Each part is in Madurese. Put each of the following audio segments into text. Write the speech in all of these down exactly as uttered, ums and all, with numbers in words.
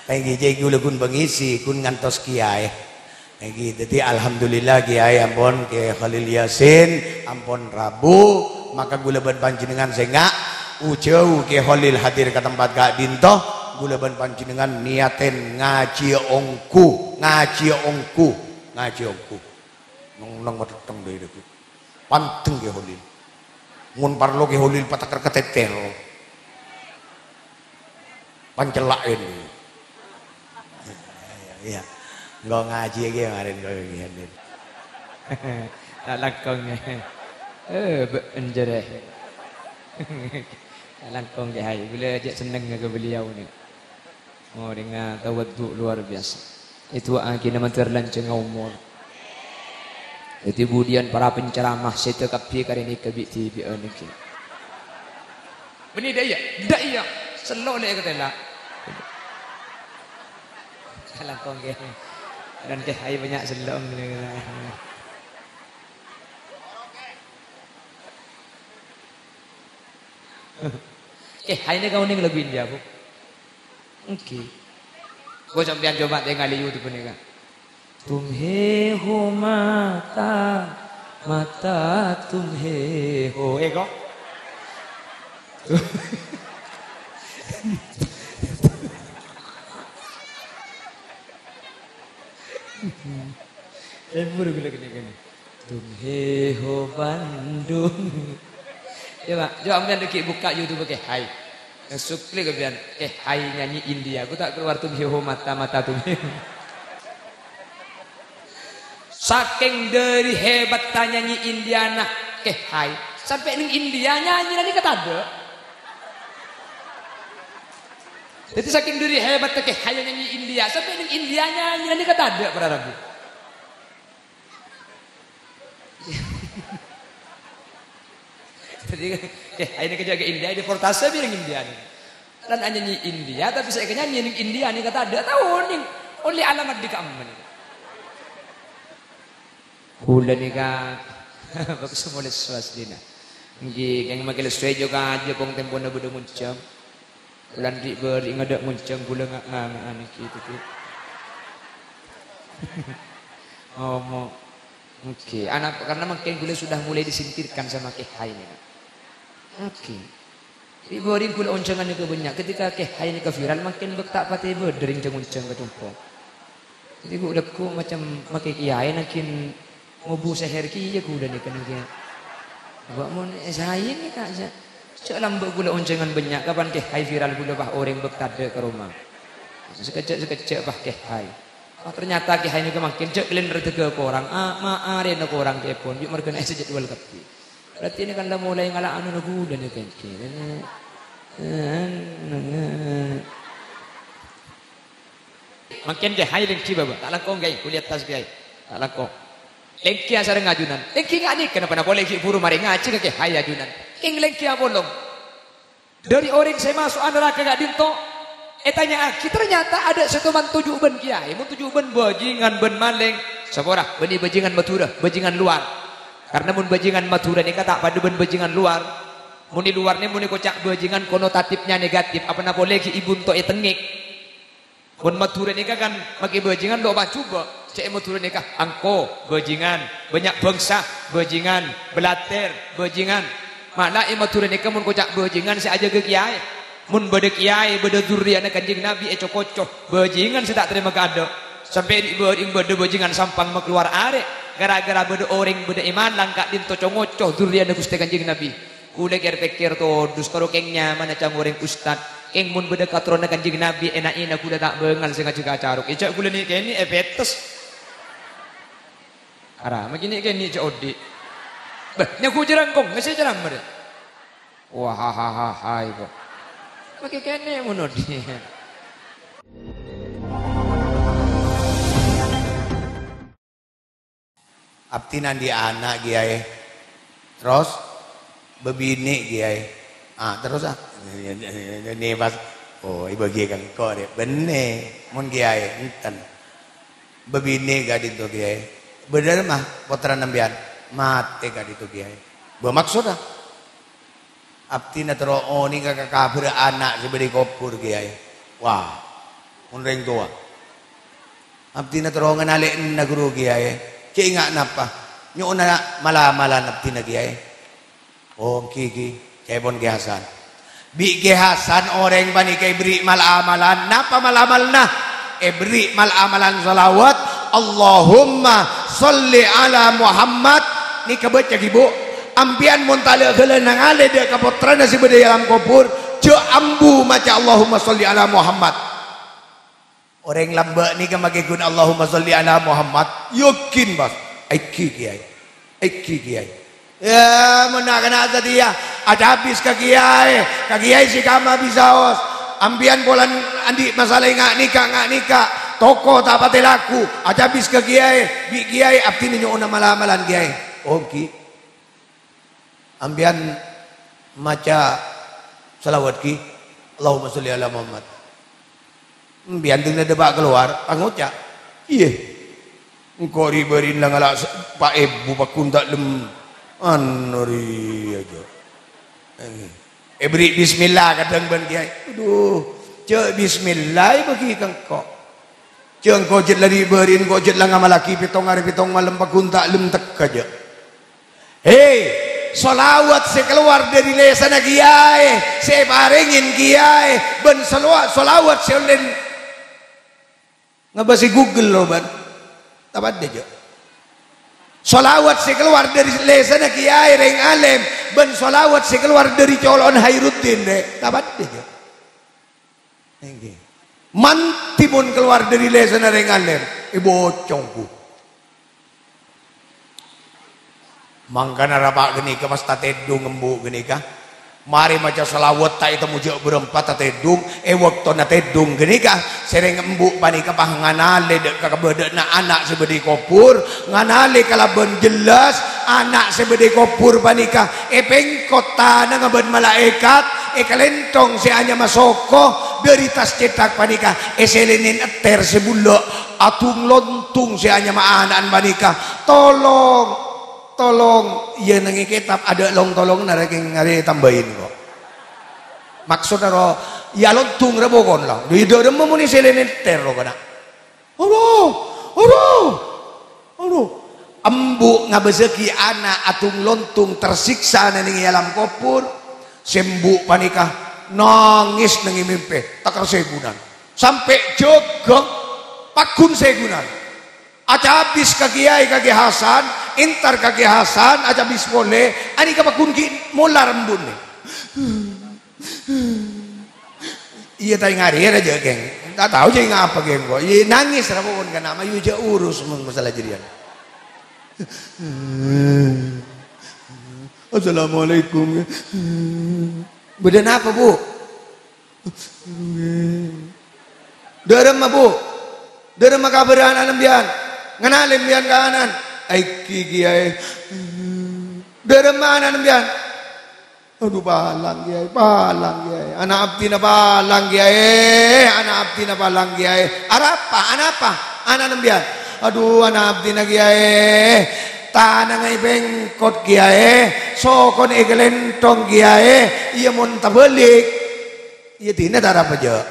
Èngghi, cè' ghulâ ghun pangisi, ghun ngantos kèyaè. Èngghi, dhâddhi alhamdulillah kèyaè ampon Kè Khalil Yasin, ampon rabu, maka ghulâ bân panjhennengngan sènga', ojhâu Kè Khalil hadir ka tempat ka'dinto, ghulâ bân panjhennengngan niyatè ngajhiyâ ongghu, ngajhiyâ ongghu, ngajhiyâ ongghu. Neng-enneng matèttèng dhâri dhâggi'. Pandeng Kè Khalil. Mon parlo Kè Khalil patekker ka tètèr. Pancella'è. Iyâ. Engko' ngajhi ghi marèn engko' ghi hadir. Ta' langkong. Eh, bâ' enjârè. Ta' langkong, Kè Hai. Ghulâ jhâ' senneng ka beliau nè. Orèngnga tawaddu' luar biasa. Èdu'aaghina mandhâr lanjhângnga omor. Dhâddhi budiyân para penceramah sèdhâ kabbhi karè nèka bi'-dhibi'ân nèka. Bânnè dâ' iyâ? Dâ' iyâ. Sello' lè' èkatèla'. Langkong, Kè. Bân Kè Hai bânnya' sello'. Kè Hai nèka onèng lagu India, Bu? Èngghi. Engko' sampèyan coba tèngalè YouTube nèka. Tumhe ho mata, mata tumhe ho. Eh, kok? Eh, buru ghulâ kènè-kènè. Tumhe ho Bandung. Coba, coba sampèyan ghi' bukka' YouTube Kè Hai. Sukli sampèyan, Kè Hai nyanyi India. Aku ta' kalowar tumhe ho mata, mata tumhe ho. Sakèng dhâri hebatta nyanyi Indiana Kè Hai, sampè' neng India nyanyina nèka tadâ'. Dhâddhi sakèng dhâri hebatta Kè Hai nyanyi India, sampè' neng India nyanyina nèka tadâ', para rabu. Dhâddhi, eh, aèng kèjhâ' ka India, èdeportasi bi' orèng India nèka. Lan anyanyi India, tapè sè èkanyanyi neng India nèka tadâ' tao nèng. Ollè alamat dâ' ka'emma nèka. Ghulâ nèka, bâkto molè sowas dina. Èngghi, kèng makè lesso èjâ kajâ pong tempona bâdâ monjhâng. Lan ri'-bâri'na tadâ' monjhâng ghulâ nga-, nga-, nga-, nèka, gitu. Ngomong. Oke, ana-, karena mungkin ghulâ sudah mulai disingkirkan sama Kè Hai nèka. Oke. Ri'-bâri' ghulâ onjhângan nèka bânnya'. Ketika Kè Hai nèka viral, mungkin bâk ta' patè bâdâ rèng jhâng-onjhâng ka compo'. Jadi, ghu-, lagghu' macam makè kèyaè nangkèn ngobu seher kèya ghulâ nèka nangkèn. Bâ' mon è saè nèka, jhâ', jhâ' lambâ' ghulâ onjhângan bânnya', kapan Kè Hai viral ghulâ pas orèng bâk tadâ' ka roma. Sakejjhâ'-sakejjhâ' pas Kè Hai. Oh, ternyata Kè Hai nèka mangkèn jhâ' kalèndar dâgghâ korang, a-, ma-, arèna korang kèpon, bi' marghâna èsè jadwal kabbhi. Berarti ini kan la mulai ngala' anuna ghulâ nèka èngghi. Mangkèn Kè Hai lèngghi, Bapa'. Ta' langkong, Kè Hai. Kuliah tas, Kè Hai. Ta' langkong. Lèngghi asareng ajunan. Lèngghi nga' nèka napa-napa polè ghi' buru marè ngajhi ka Kè Hai ajunan. Kèng lèngghi apolong. Dhâri orèng sè maso'a naraka ka'dinto, ètanya'aghi, ternyata adâ' sè toman toju' bân kèyaè. Mon toju' bân bajingan bân malèng, sapora, bânnè bajingan Madhurâ, bajingan luar. Karena mon bajingan Madhurâ nèka ta' padâ bân bajingan luar. Mon è luar nè, mon èkoca' bajingan konotatifnya negatif, apa-napa polè ghi' èbunto'è tengngek. Mon Madhurâ nèka kan makè bajingan lo' pajhubâ'. Cè' è Madhurâ nèka angko, bajingan, bânnya' bhângsa, bajingan, blatèr, bajingan. Mala è Madhurâ nèka mon koca' bajingan sè ajâgâ kèyaè. Mon bâdâ kèyaè, bâdâ dhurriyana Kanjeng Nabi èco-koco, bajingan sè ta' tarèma kaadâ'. Sampè' ri'-bâri'na bâdâ bajingan sampang makalowar arè', gara-gara bâdâ orèng bâdâ è Malang ka'dinto co-ngoco dhurriyana Ghustè Kanjeng Nabi. Ghulâ kèr-pèkkèr todus, karo kèng nyamana ca'na orèng ustad. Kèng mon bâdâ katoronna Kanjeng Nabi, èna'-èna' ghulâ ta' bângal sè ngajhâk acarok. Èjhâ' ghulâ nè-, kènè' èpètes. Ara, ma' kènè'-kènè' jhâ' odi'. Bâh, nyaku jhârângkong, ngèsè jhârâmma rè. Wah, ha, ha, ha, ha, iko. Ma' kè-, kènè' mon odi'. Abdhina andi' ana', Kèyaè. Terros, bâbinè', Kèyaè. Ah, terros, ah. Nè pas, oh, èbâghi ka engko', rè. Bânnè, mon Kèyaè, enten. Bâbinè' ka'dinto, Kèyaè. Bâdâ ma, pottrana sampèyan, matè ka'dinto, Kèyaè. Bâ maksodda? Abdhina terro onènga ka-, kabhârrâ ana' sè bâdâ è kobhur, Kèyaè. Wah. Mon rèng towa. Abdhina terro nganalè'ana ghuru kèyaè. Cè' enga' napa? Nyo'ona mal-amalan abdhina kèyaè. Oh, èngghi, èngghi. Ca'èpon Kè Hasan. Bi' Kè Hasan orèng panèka èberri' mal-amalan. Napa mal-amalanna? Èberri' mal-amalan shalawat. "Allahumma sholli ala Muhammad." Nèka bâca, ghi, Bu. Ampèyan mon tala ghellâ' nangalè dâ' ka pottrana sè bâdâ è alam kobhur, jhâ' ambu maca "Allahumma sholli ala Muhammad." Orèng lambâ' nèka makè ghun "Allahumma sholli ala Muhammad", yakin, Bas. Èngghi, Kèyaè. Èngghi, Kèyaè. Yâ, mon na'-kana' satèya, acabis ka Kèyaè. Ka Kèyaè sè kama bisaos. Ampèyan polana andi' masalah nga' nèka, nga' nèka. Toko ta' patè laku. Acabis ka Kèyaè. Bi' Kèyaè abdhina nyo'ona mal-amalan, Kèyaè. Oh, èngghi. Ampèyan maca shalawat, ghi? "Allahumma sholli ala Muhammad." Ampèyan dina dâpa' kalowar, pangoca'. Iyâ. Engko' ri-bâri' la ngala' se-, pa' èbu paggun ta' lem-, anu rèya, jhâ'. Eh, èberri' bismillah kadhâng bân kèyaè. Adhu, jhâ' bismillah èbâghi ka engko'. Jhâ' engko' jhât la ri-bâri', engko' jhât la ngamallaghi pèttong arè pèttong malem paggun ta' lem tekka, jhâ'. He, shalawat sè kalowar dâri lèsanna kèyaè, sè èparèngè kèyaè, bân salowa-, shalawat sè ollè ngabâsè Google, lo, bân. Ta' paḍâ, jhâ'. Shalawat sè kalowar dâri lèsanna kèyaè rèng alèm, bân shalawat sè kalowar dâri colo'na Khairuddin, rè. Ta' paḍâ, jhâ'. Èngghi. Manti mon kalowar dâri lèsanna rèng alèm, èbocong, Bu. Mangkana rapa' ghânèka pas tatèḍung embu' ghânèka. Marè maca shalawat ta' ètemmo jhâ' bârâmpa tatèḍung, è bâktona tèḍung ghânèka, sèrèng embu' panèka pas nganalè dâ' ka kabâḍâ'ânna ana' sè bâḍâ è kobhur, nganalè kalabân jellas ana' sè bâḍâ è kobhur panèka èpèngkot tanangnga bân malaèkat, èkalènthong sè anyama soko, dâri attas cèṭak panèka èsèlènè ètèr sè bulâ', adhung lontung sè anyama ana'na panèka, "Tolong, tolong." Iyâ, neng è kètab aḍâ' long-tolongnga rè kèng arè tambâi engko'. Maksodda ro, iyâ lontung rè pokon la. Dâ-, dâremma mon èsèlènè ètèr ro kana'. Adhu, adhu, adhu. Embu' ngabâsaghi ana' adhung lontung tersiksa neng è alam kobhur. Sè embu' panèka nangès neng è mèmpè, takèr sègunan. Sampè' jhâghâng, paggun sègunan. Acabis ka kèyaè, ka Kè Hasan, èntar ka Kè Hasan, acabis polè, anèka paggun ghi' molar embu'na. Iyâ, ta' ènga' rèya jhâ', Kèng. Ta' tao jhâ' ènga' apa, Kèng, kok. Iyâ, nangès ra pokon kana', mayu jhâ' urus mon masalah jârèya. Assalamualaikum. Bâḍâ napa, Bu? Dâremma, Bu? Dâremma kabhârrâ ana' sampèyan? Nganalè sampèyan ka ana'na? Èngghi, Kèyaè. Dâremma ana' sampèyan? Adhu, palang, Kèyaè, palang, Kèyaè. Ana' abdhina palang, Kèyaè. Ana' abdhina palang, Kèyaè. Arapa? Anapa? Ana' sampèyan? Adhu, ana' abdhina, Kèyaè. Tanangnga èpèngkot, Kèyaè. Sokona èkalènthong, Kèyaè. Iyâ, mon tabâlik. Iyâ, dina ta' arapa, jhâ'.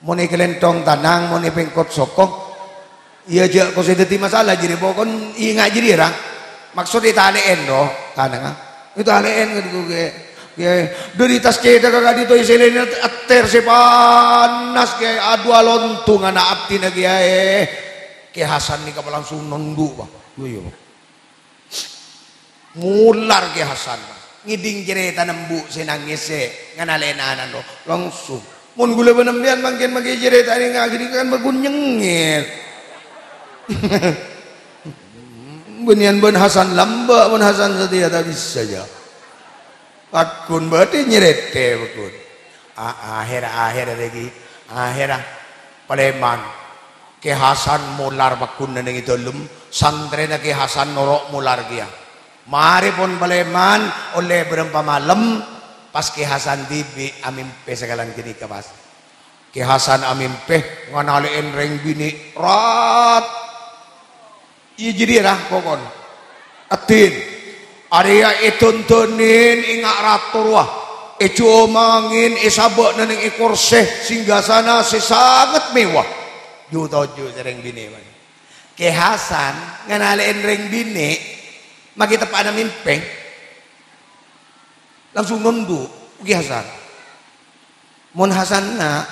Mon èkalènthong tanang, mon èpèngkot soko. Iyâ, jhâ' kosè dhâddhi masalah jârèya, pokon ènga' jârèya, ra. Maksod ètalè'è, ro, tanangnga. Ètalè'è, gitu, Kè. Kè, dâri attas cèṭak ka ka'dinto èsèlènè ètèr sè panas, Kè. Adhu, alontung ana' abdhina, Kèyaè. Kè Hasan nèka langsung nondhu', Pak. Iyâ, iyâ, Pak. Molar Kè Hasan, Pak. Ngèḍing carètana embu' sè nangès sè nganalè'è ana'na, ro. Langsung. Mon ghulâ bân sampèyan mangkèn makè carèta rèng aghi kan paggun nyengngèr. Bânnèyan bân Hasan lambâ', bân Hasan satèya ta' bisa, jhâ'. Paggun bâḍâ nyarètè, paggun. A-, akhèr-akhèr lagi. Akhèr, ah. Palèman. Kè Hasan molar paggun neng è ḍâlem, santrèna Kè Hasan noro' molar kèya. Marè pon palèman, ollè bârâmpa malem, pas Kè Hasan dhibi' amèmpè sakalèyan ghânèka, pas. Kè Hasan amèmpè nganalè'è rèng binè' rat. Iyâ, jârèya, ra, pokon. Èdin. Arèya èdon-donin ènga' rato rowa. Èjhumangè èsabâ' neng è korsè singgasana sè sanget mewah. Ju-toju' sareng binè', man. Kè Hasan nganalè'è rèng binè', maghi teppa'na mèmpè. Langsung nondhu', Kè Hasan. Mon Hasan na',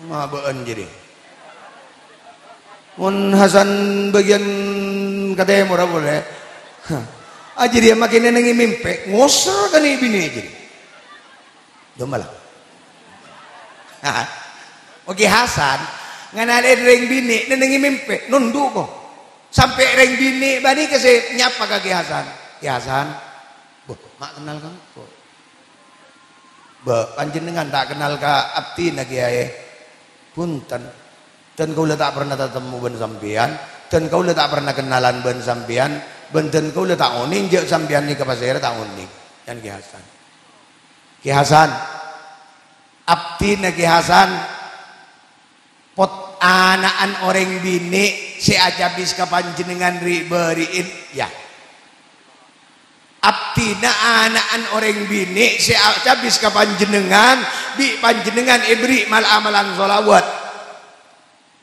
ma' bâ'ân jârèya. Mon Hasan bâgiyân ka tèmorra polè. Ah, jârèya maghi nennengngè mèmpè, ngoser ka nè'-binè' jârèya. Dâ' mala. Oke, Hasan nganalè'è rèng binè' nennengngè mèmpè, nondhu' ko. Sampè' rèng binè' bâni kè sè nyapa ka Kè Hasan. "Kè Hasan, bâh, ma' kennal ka engko'." "Bâh, panjhennengngan ta' kennal ka abdhina, Kèyaè?" "Bhunten, dân kaulâ ta' parna tatemmo bân sampèyan, dân kaulâ ta' parna kennalan bân sampèyan, bân dân kaulâ ta' onèng jâ' sampèyan nèka pasèra, ta' onèng." Yan Kè Hasan. Kè Hasan, abdhina Kè Hasan, pot-, ana'an orèng binè' sè acabis ka panjhennengngan ri'-bâri'in, ya. Abdhina ana'an orèng binè' sè acabis ka panjhennengngan, bi' panjhennengngan èberri' mal-amalan shalawat.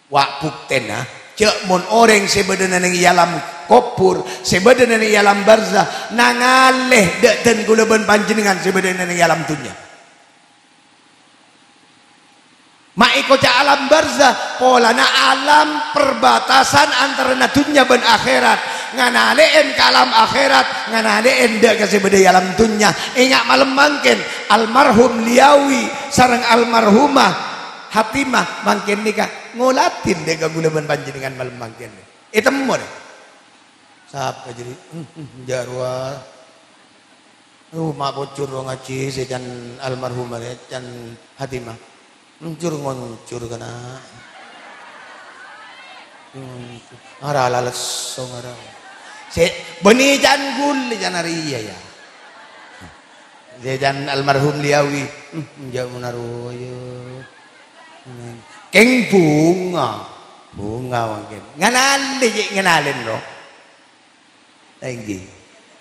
Wa' buktèna, jâ' mon orèng sè bâdâna neng è alam kobhur, sè bâdâna neng è alam barzah, nangalè dâ' dân kaulâ bân panjhennengngan sè bâdâna neng è alam dhunnya. Ma' èkoca' alam barzah, polana alam perbatasan antarana dhunnya bân akhèrat. Nganalè'è ka alam akhèrat, nganalè'è dâ' ka sè bâdâ è alam dhunnya. Enga' malem mangkèn, almarhum Liawi sareng almarhumah Hatimah mangkèn nèka ngoladhi dâ' ka kaulâ bân panjhennengngan malem mangkèn. Ètemmo, rè. Sapa jârèya? Hmm, hmm, jâ' rowa. Oh, ma' pojhur rowa ngajhi sè can almarhumah rè, can Hatimah. Ncur-ngoncur kana'. Hmm, ara la lesso ara. Sè bânnè can ghulâ can arèya, ya. Sè can almarhum Liawi. Hmm, jâ' mon arowa, ya. Kèng bhunga. Bhunga mangkèn. Nganalè, cè' nganalè, no. Èngghi.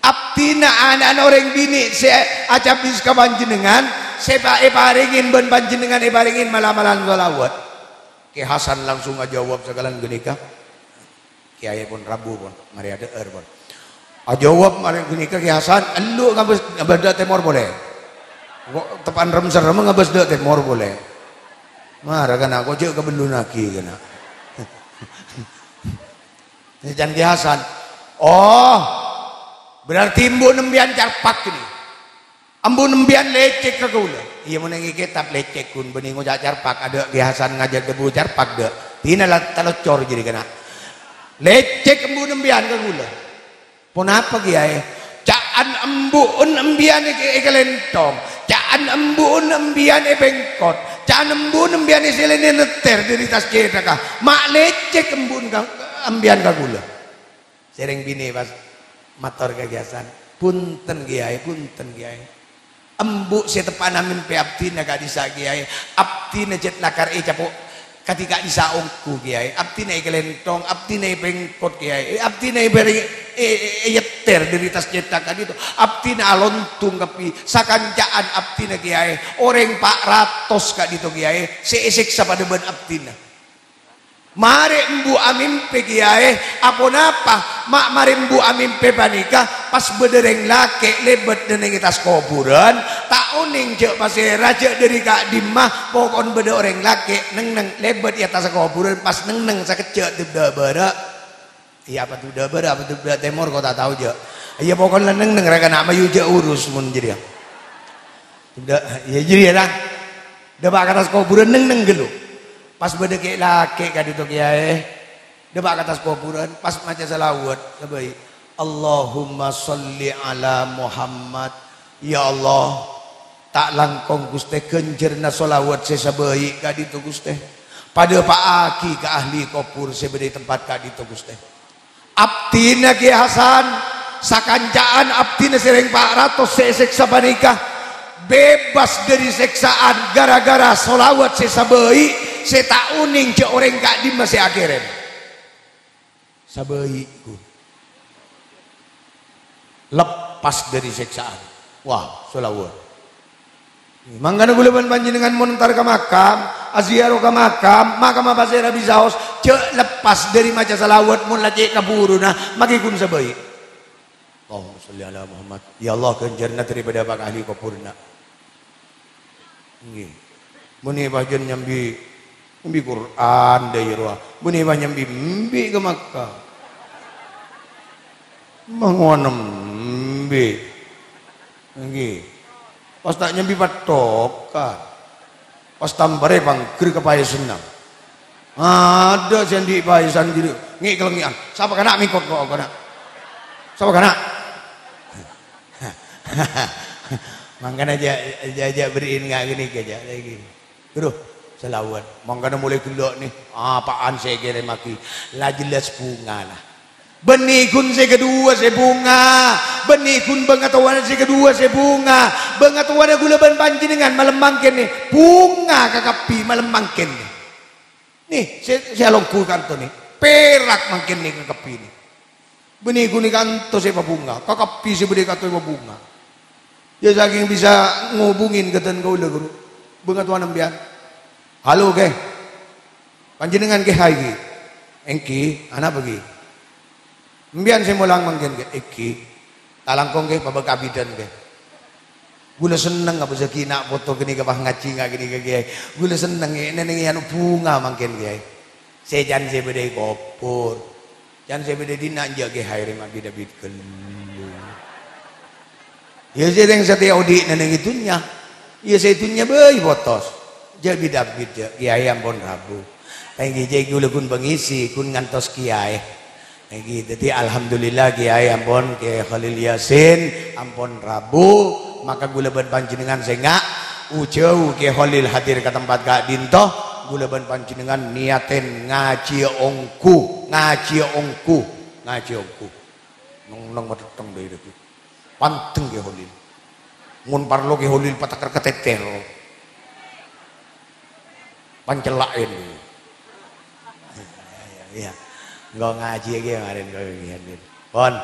Abdhina ana'na orèng binè' sè acabis ka panjhennengngan, sè pa-, èparèngè bân panjhennengngan èparèngè mal-amalan shalawat. Kè Hasan langsung ajâwâb sakalèyan ghânèka. Kèyaè pon rabu pon, marè adhâ'âr pon. Ajâwâb marè ghânèka Kè Hasan, "Ellu' ngabâs, ngabâs dâ' tèmor polè. Ko' teppa'na rem-serrem ngabâs dâ' tèmor polè." Mara kana' ko' jâ' kabellunnaghi kana'. Can Kè Hasan, "Oh, berarti embu' nembiyân carpak kènè'." Embu' nembiyân lècèk ka kaulâ. Iyâ, mon neng è kètab lècèk, ghun bânnè ngoca' carpak, adâ' Kè Hasan ngajhâk dhâbu carpak, dâ'. Dinah la taloccor jârèya kana'. Lècèk embu' nembiyân ka kaulâ. Ponapa, Kèyaè? Ca'an embu'en nembiyân è, è kalènthong. Ca'an embu'en nembiyân è pèngkot. Ca'an embu'en nembiyân è sèlèna nèttèr dâri attas cèthakka. Ma' lècèk embu'en ka, nembiyân ka kaulâ. Sè rèng binè' pas mator ka Kè Hasan, "Bhunten, Kèyaè, bhunten, Kèyaè. Embu' sè teppa'na mèmpè abdhina ka'dhissa', Kèyaè. Abdhina jhât lakar ècapo' kadhi ka'dhissa' ongghu, Kèyaè. Abdhina è kalènthong, abdhina è pèngkot, Kèyaè. Abdhina è bâreng, è, è, è èttèr dâri attas cèthak ka'dinto. Abdhina alontung kabbhi, sakanca'an abdhina, Kèyaè. Orèng pa' ratos ka'dinto, Kèyaè, sè èsèksa padâ bân abdhina." Marè embu' amèmpè, Kèyaè, aponapa? Ma' marè embu' amèmpè panèka, pas bâdâ rèng lakè' lèbât neng è attas kobhurân, ta' onèng jâ' pasèra, jâ' dâri ka'dimma, poko'en bâdâ orèng lakè' neng-neng lèbât è attas kobhurân, pas neng-neng sakejjhâ' dâ' bârâ'. Iyâ, apa dâ' bârâ', apa dâ' tèmor, ko' ta' tao jâ'. Iyâ, poko'en la neng-neng, ra kana' mayu jâ' urus mon jârèya. Dâ-, iyâ, jârèya, ra. Dâpa' ka attas kobhurân neng-neng ghâllu. Pas bâdâ kè-, lakè' ka'dinto, Kèyaè. Dâpa' ka attas kobhurân, pas maca shalawat, sabâi', "Allahumma shalli ala Muhammad." Ya Allah, ta' langkong, Ghustè, ghânjhârânna shalawat sè sabâi' ka'dinto, Ghustè. Padâpa'aghi ka ahli kobhur sè bâdâ è tempat ka'dinto, Ghustè. Abdhina Kè Hasan, sakanca'an abdhina sè rèng pa' ratos sè èsèksa panèka, bebas dâri sèksaan ghârâ-ghârâ shalawat sè sabâi', sè ta' onèng jâ' orèng ka'dimma sè akèrèm. Sabâi', ghu. Lepas dhâri sèksaan. Wah, shalawat. Mangkana kaulâ bân panjhennengngan mon entar ka makam, aziarah ka makam, makam apa sè rabi saos, jhâ' lepas dhâri maca shalawat mon la cè' kabhuruna, maghi ghun sabâi'. Allahumma shalli ala Muhammad. Ya Allah, ghânjhârânna daripada apa ahli kuburna. Ngghi. Bânnè pas jhân nyambi, nyambi Qur'an dhâjâ rowa. Bânnè pas nyambi embi' ka Makkah. Mangowan embi'. Ngghi. Pas ta' nyambi pattoka. Pas tamparè pangghir ka paèsanna. Adâ' sè andi' paèsan jârèya ngè'-kelengngè'an. Sapa kana' mèngkot ko' kana'? Sapa kana'? Mangkana jhâ', jhâ', jhâ' berri'in nga' ghânèka, jhâ' lagi. Ghuru, shalawat. Mangkana molaè ghellâ' nè, apa'an sè èkèrèmmaghi? La jelas bhungana. Bânnè ghun sè kaduwâ sè bhunga. Bânnè ghun bângatowana sè kaduwâ sè bhunga. Bângatowana kaulâ bân panjhennengngan malem mangkèn nè, bhunga kakabbhi malem mangkèn nè. Nè, sè, sè alongghu kanto nè, pèrak mangkèn nè kakabbhi nè. Bânnè ghun è kanto sè pabhunga, kakabbhi sè bâdâ è kanto sè pabhunga. Yâ, sakèng bisa ngobungin ka dân kaulâ, ghuru. Bângatowana empèyan. Halo, Kè. Panjhennengngan Kè Hai, ghi? Èngghi, anapa, ghi? Empèyan sè molang mangkèn, ghi? Èngghi. Ta' langkong, ghi, pabâk abidhân, ghi. Kaulâ senneng abâsaghi na' poto ghânèka pas ngajhi nga' ghânèka, Kèyaè. Kaulâ senneng, è, nènèngè anu bhunga mangkèn, Kèyaè. Sè can sè bâdâ è kobhur. Can sè bâdâ è dinna' enjâ' Kè Hai rè mabit-abit ghâllu. Iyâ sè rèng satèya odi' nènèngè dhunnya. Iyâ sè dhunnya bhâi potos. Jhâ' bit-abit jhâ', Kèyaè ampon rabu. Èngghi jhâ' kaulâ ghun pangisi, ghun ngantos Kèyaè. Èngghi, dhâddhi alhamdulillah Kèyaè ampon Kè Khalil Yasin ampon rabu. Maka kaulâ bân panjhennengngan sènga', ojhâu Kè Khalil hadir ka tempat ka'dinto, kaulâ bân panjhennengngan niyatè ngajhiyâ ongghu, ngajhiyâ ongghu, ngajhiyâ ongghu. Neng-enneng matèttèng dhâri dhâbu. Pantèng Kè Khalil. Mon parlo Kè Khalil patekèr ka tètèr. Pancella'è. Iyâ. Engko' ngajhi ghi marèn kok ghi hadir. Pon.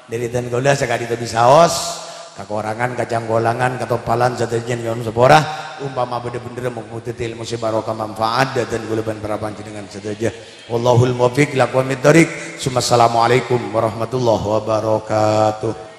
Dhâri dân kaulâ sakadhi ta' bisaos, kakorangan, kacangkolangan, katoppalan sadhâjâna nyo'on sapora. Ompama bâdâ bhendherra, moghâ dhâddhi èlmo sè barokah manfaat dâ' dân kaulâ bân para panjhennengngan sadhâjâ. Wallahul muwaffiq ila aqwamit thoriq. Tsummassalamualaikum warahmatullahi wabarakatuh.